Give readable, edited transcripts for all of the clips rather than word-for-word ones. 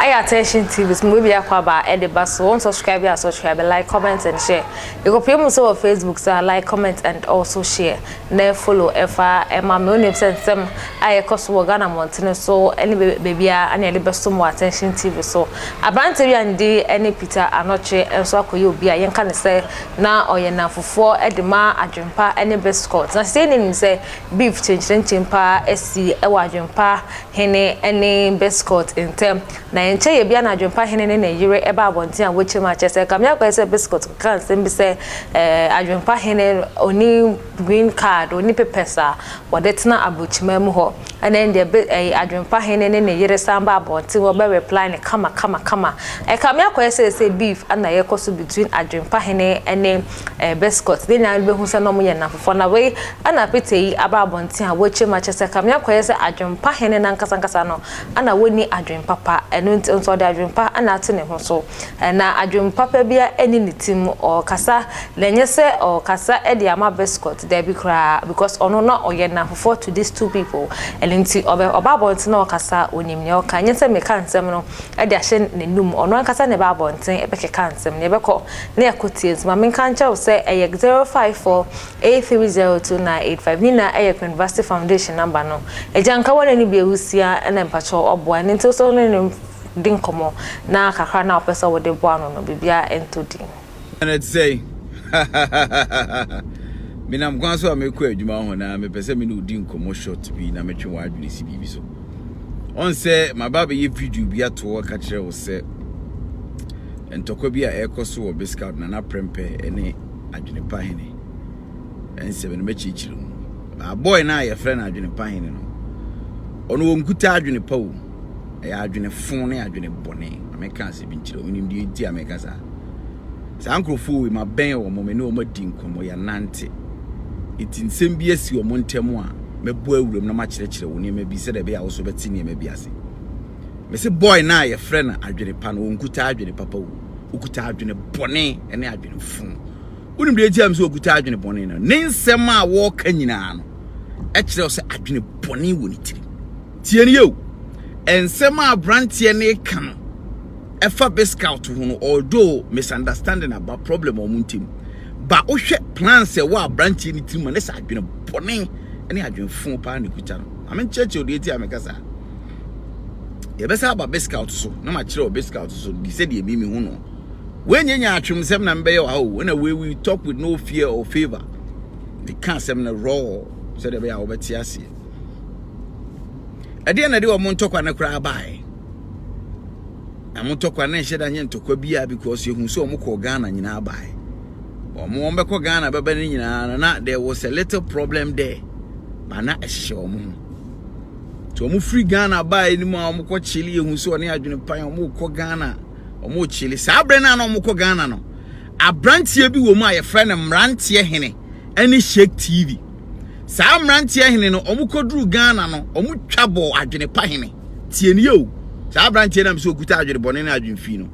Ɛyɛ Attention TV so mo bi akɔ aba ɛde ba so. Wɔn subscribe a subscribe, like, comment and share. Yɛkɔpie mu nso wɔ Facebook so a, like, comment and also share. Na follow ɛfa ɛma me onim sɛ nsɛm a yɛkɔ so wɔ Ghana mmɔntene so ɛne baabi a ɛne yɛde bɛso mu wɔ Attention TV so. Aberante bi a ne din ɛne Peter Anɔkye nso akɔyɛ obi a yɛnka ne sɛ na ɔyɛ nnamfofoɔ ɛde ma Adwempa ɛne Biscuit. Na sɛ yɛnim sɛ beef kyenkyerenkyem paa asi ɛwɔ Adwempa Hene ne Biscuit ntam. Na ɛnkyɛ yɛ bia na Adwempa Hene ne ne yere ɛba abɔnten a wɔakyerɛ mu akyerɛ sɛ kame akɔyɛ sɛ Biscuit ka nsɛm bi sɛ Adwempa Hene ɔni green card, ɔni papers a wɔde tena aburokyima mu hɔ. Ɛna ɛndeɛ Adwempa Hene ne ne yere san ba abɔnten, wɔbɛ reply ne kama kama kama. Ɛkame akɔyɛ sɛ beef ana yɛkɔ so between Adwempa Hene ne Biscuit. Ne nyinaa bɛhu sɛ na ɔmo yɛ nnamfofoɔ. Na wei ɛna Peter yi aba abɔnten a wɔakyerɛ mu akyerɛ sɛ kame akɔyɛ sɛ Adwempa Hene nankasa nkasa no ana wɔnni adwempa pa. Ɛno nti nso ɔde adwempa ana ato ne ho so. Na adwempa pa bia ɛne ne tim ɔkasa na ɛnyɛ sɛ ɔkasa ɛde ama Biscuit daabi koraa, because ɔno na ɔyɛ nnamfofoɔ to these two people. Ɛno nti ɔbɛ ɔba abɔnten na ɔkasa, onim nea ɔka. Ɛnyɛ sɛ meka nsɛm no ɛde ahyɛ n'anum. Ɔno ankasa na ɛba abɔnten ɛbɛkeka nsɛm na ɛbɛkɔ na ɛkɔ tie. Nti maame nka nkyɛw sɛ ɛyɛ 0548302985 ne na ɛyɛ University Foundation number no. Agya nka wɔn ani bi ewusia ɛna mpakyɛw ɔboa ne nti so ne ne di nkɔmɔ na kakra na ɔpɛ sɛ wɔde boa no, biribiara ɛntɔ di. Ɛna te sɛ menam kwan so a mekɔ adwuma ho na mepɛ sɛ me ne odi nkɔmmɔ short bi na metwe wɔ adwene si biribi so. Ɔn sɛ maba bɛyɛ video bi ato hɔ ka kyerɛ wo sɛ ntɔkwa bi a ɛrekɔ so wɔ Biscout, Nana Prɛmpɛ ne Adwenepa Hene ɛnsɛm no mɛkyerɛkyerɛ mu. Boy no a yɛfrɛ no Adwenepa Hene no, ɔno wɔnkuta adwene pa o, ɛyɛ adwene fo ne adwene bɔne. Na meka asɛ bi nkyerɛ wo nim deɛ nti a meka saa. Saa nkurɔfoɔ wei, mabɛn wɔn, me ne wɔn adi nkɔmmɔ, yɛnante. Eti nsɛm bi asi wɔn ntam a, mɛbɔ awuram na makyerɛkyerɛ wo nneɛma bi sɛdeɛ ɛbɛyɛ a wo so bɛte nneɛma bi ase. Mese boy no a yɛfrɛ no adwene pa no, wɔnkuta adwene papa o, ɔkuta adwene bɔne ne adwene fo. Wonim deɛ nti a sɛ ɔkuta adwene bɔne no? Ne nsɛm a wɔreka nyinaa no ɛkyerɛ wo sɛ adwene bɔne wɔ ne tirim. Tie ne yɛ o, nsɛm a aberanteɛ ne ka no ɛfa Biscout ho no, although misunderstanding aba, problem a ɔmo ntam ba, wohwɛ plans ɛwɔ aberanteɛ ne tirim a, ne sɛ adwene bɔne ne adwene fo paa ne kuta no. Ame nkyerɛkyerɛ deɛ ti a meka saa. Yɛbɛsa aba Biscout so na makyerɛ wɔ Biscout so di sɛdeɛ mi mi hu no. Wɔnyɛ nya atwemsɛm na mbɛyɛ wɔ ha o. Ɛna we talk with no fear or favour. Meka asɛm no raw sɛdeɛ ɛbɛyɛ a wɔbɛte aseɛ. Ɛdeɛ na ɛde wɔn ntɔkwa no koraa baeɛ na mo ntɔkwa no nhyɛ da nyɛ ntɔkwa biara, because yɛhu sɛ wɔn kɔɔ Ghana nyinaa baeɛ. Wɔn bɛkɔ Ghana bɛbɛ no nyinaa no, na there was a little problem there, but na ɛhyehyɛ wɔn ho. Nti wɔn firi Ghana baeɛ no mu a, wɔn kɔ kyele, yɛhu sɛ ɔne adwene pan wɔn kɔ Ghana, wɔn kyele. Saa abere no a na wɔn kɔ Ghana no, aberanteɛ bi wɔ mu a yɛfrɛ no Mmeranteɛ Hene ɛne Shake TV. Saa Mmeranteɛ Hene no, wɔn kɔduru Ghana no, wɔn twa bɔ adwene pa hene. Tie ne yɛ o, saa aberanteɛ nam sɛ okuta adwene bɔne ne adwene fi no,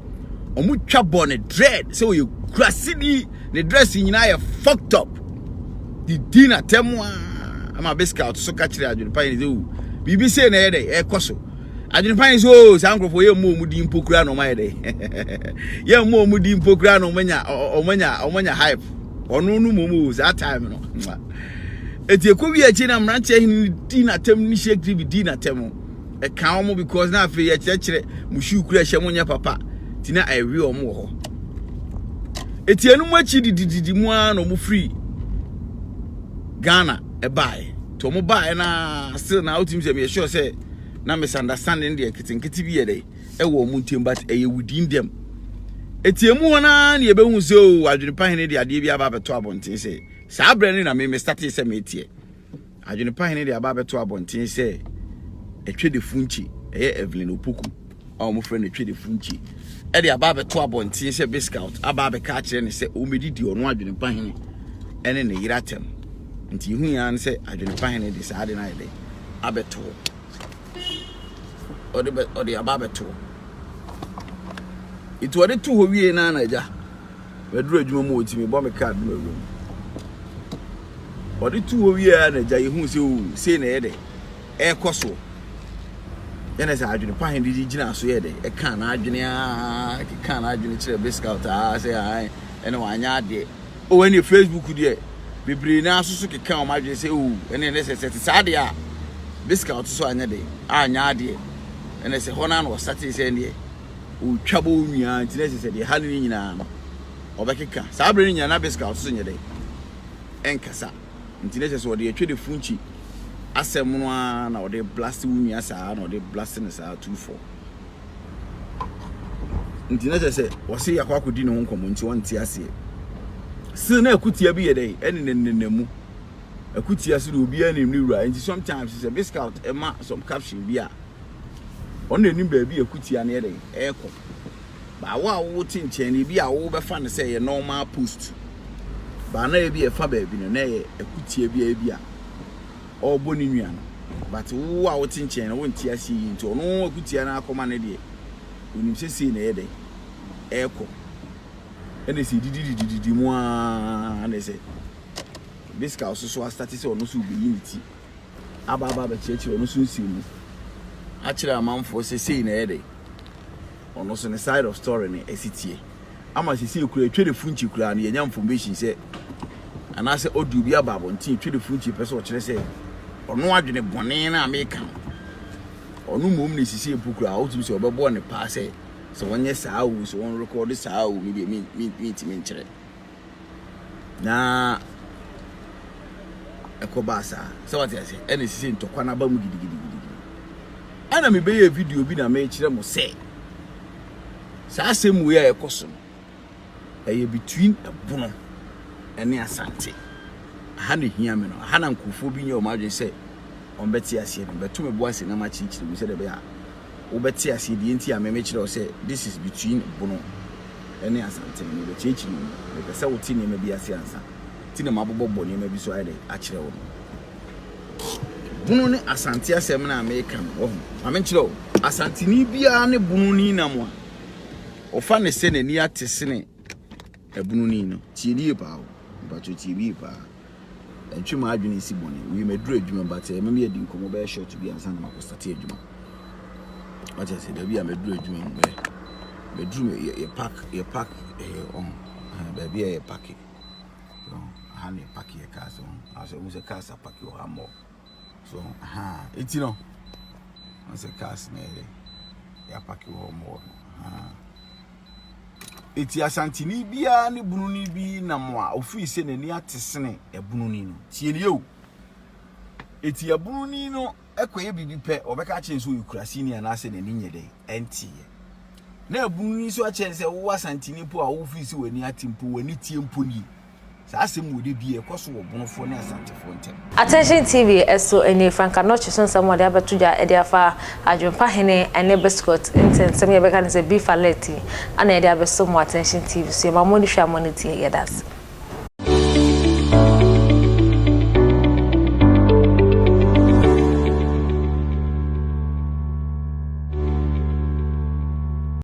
wɔn twa bɔ ne dread sɛ ɔyɛ kurasini, ne dress nyinaa yɛ fucked up. Didi n'atɛm a ama Biscout so ka kyerɛ adwene pa hene sɛ o, biribi sei na ɛyɛ dɛ ɛkɔ so. Adwene pa hene sɛ o, saa nkurɔfoɔ yɛ mmu ɔmo di mpo kura na ɔmo ayɛ dɛ yɛ mmu ɔmo di mpo kura na ɔmo anya hype. Ɔno no mmom o, saa time no eti ekɔ wi akyi na Mmeranteɛ Hene di n'atɛm ne Shake TV di n'atɛm ɛka wɔn, because na afei yɛkyerɛkyerɛ mo shoe kura ɛhyɛ mo nyɛ papa ti na ɛwe wɔn wɔ hɔ. Eti enum akyi didididi mu ara na wɔn firi Ghana ɛbaeɛ. Nti wɔn baeɛ na still na wotumi sɛ meyɛ sure sɛ na misunderstanding deɛ nketenkete bi yɛ dɛ ɛwɔ wɔn ntɛm, but ɛyɛ within them. Eti emu hɔ naa na yɛbɛhu sɛ o, Adwenepa Hene de adeɛ bi aba abɛto abɔnten sɛ saa berɛ no na me start sɛ meteɛ. Adwenepa Hene de aba abɛto abɔnten sɛ ɛtwe de funkyi, ɛyɛ Evelyn Opoku a wɔn frɛ no ɛtwe de funkyi, ɛde aba abɛto abɔnten sɛ Biscout aba abɛka akyerɛ ne sɛ wɔmɛdidi ɔno Adwenepa Hene ɛne ne yere atɛm. Nti ihu yɛn ano sɛ Adwenepa Hene de saa de no ayɛ dɛ abɛto ɔde bɛ ɔde aba abɛto. Nti ɔde to hɔ wie na agya bɛduru adwuma mu, ɔtumi bɔ me card no awura mu. Ɔde to hɔ wie a na agya yɛhu sɛ o, sei na ɛyɛ dɛ ɛrekɔ so. Ɛna sɛ adwene pa hene de gyina so yɛ dɛ ɛka n'adwene aa keka n'adwene kyerɛ biscout aa sɛ ae ɛna wanyɛ adeɛ. O ɛne Facebook deɛ bebree naa so so keka wɔn adwene sɛ o ɛne ɛne sɛ sɛ te saa deɛ a biscout so anyɛ dɛ anyɛ adeɛ. Ɛna sɛ hɔ naa na ɔsate sɛ ɛneɛ ɔtwa bɔ onua nti na ɛsɛ sɛ deɛ ha ne nyinaa no ɔbɛkeka. Saa bere no nyinaa na biscout so nyɛ dɛ ɛnkasa. Nti na kyerɛ sɛ ɔde atwa de funkyi asɛm no ara na ɔde blast wo nua saa na ɔde blast no saa 24. Nti na kyerɛ sɛ ɔse yɛakɔ akɔdi ne ho nkɔmmɔ nti ɔnte aseɛ. Still na akutia bi yɛ dɛn ɛne ne nenam mu. Akutia so de obiara nim ne wura nti sometimes sɛ biscout ɛma some caption bi a ɔno na anim baabi akutia no yɛ dɛn ɛrekɔ. But wo a wote nkyɛn no, ebi a wobɛfa no sɛ ɛyɛ normal post. But na ebi ɛfa baabi no, na ɛyɛ akutia bi a ebi a ɔrebɔ ne nua no. But wo a wote nkyɛn no, wonte aseɛ yie nti ɔno akutia no akɔma no deɛ, onim sɛ sei na ɛyɛ dɛ ɛrekɔ. Ɛna sɛ dididididi mu ara na sɛ Bisca nso so astate sɛ ɔno nso rebɛyi ne ti aba aba abɛkyerɛkyerɛ ɔno nso nsɛm mu akyerɛ amanfoɔ sɛ sei na ɛyɛ dɛ. Ɔno nso ne side of story no ɛsi teɛ. Ama sesei koraa etwa ne funkyi koraa no yɛnya information sɛ anaasɛ audio bi aba abɔnten etwa ne funkyi pɛ sɛ ɔkyerɛ sɛ ɔno adwene bɔne no a meka no ɔno mmom ne sesei mpo koraa wotumi sɛ ɔbɛbɔ ne paa sɛ sɛ wɔnyɛ saa o sɛ wɔn rekɔde saa o me deɛ mentumi nkyerɛ. Na ɛkɔbaa saa. Sɛ wate ase? Ɛna ɛsi sɛ ntɔkwa no aba mu gidigidigidi. Ɛna mebɛyɛ video bi na mekyerɛ mo sɛ saa asɛm wei a ɛkɔ so no ɛyɛ between ɛbono ɛne Asante. Aha na ehia me no. Aha na nkurɔfoɔ bi nyɛ wɔn adwene sɛ wɔbɛte aseɛ no. Bɛto me bo ase na makyerɛkyerɛ mu sɛdeɛ ɛbɛyɛ a wobɛte aseɛ deɛ nti a me mekyerɛ wo sɛ this is between Bono ne Asante no, mebɛkyerɛkyerɛ mu. Mepɛ sɛ wote nneɛma bi ase ansa nti na mabobɔbɔ nneɛma bi so ayɛ dɛ akyerɛ wo no. Bono ne Asante asɛm no a meka no, wahu. Ma menkyerɛ wo, Asanteni biara ne Bononi nam a, ɔfa ne sɛ n'ani ate sene ɛbononi no. Tie nie paa o, mpakyɛ tie nie paa. Ɛntwe m'adwene nsi bɔne. Wei maduru adwuma but ɛma me adi nkɔmmɔ bɛyɛ short bi ansa na makɔ start adwuma. Wate ase baabi a maduru adwuma mu bɛyɛ. Maduru me yɛ yɛ park yɛ park ɛyɛ ɔho baabi a yɛ park. Aha na yɛ park yɛ cars ɔho. Asɛ ɔmo sɛ cars apaki wɔ ha mmɔ. So aha eti no. Ɔmo sɛ cars na yɛ yɛ apaki wɔ hɔ mmɔ. Aha. Eti Asanteni biara ne bununi bi nam a ofiri sɛ n'ani ate sene ɛbununi no. Tie nie o. Eti ɛbununi no kɔyɛ biribi pɛ, wɔbɛka akyerɛ no sɛ ɔyɛ kuraseni anaasɛ n'ani nyɛ dɛn, ɛnteeɛ. Na ɛbununi nso akyerɛ no sɛ wowɔ Asanteni mpo a wofiri sɛ w'ani ate mpo, w'ani teɛ mpo nie. Saa asɛm wei da bi ɛkɔ so wɔ Bonofoɔ ne Asantefoɔ ntam. Attention TV so nie, Frank Anokye so nsɛm a ɔde abɛto dwa de afa Adwempa Hene ne Biscuit nsɛnsɛm yi a yɛbɛka no sɛ Beef Alert yi ana yɛde abɛso mo Attention TV so. Yɛma mo ani hwɛ a mo ani tie. Yɛda ase.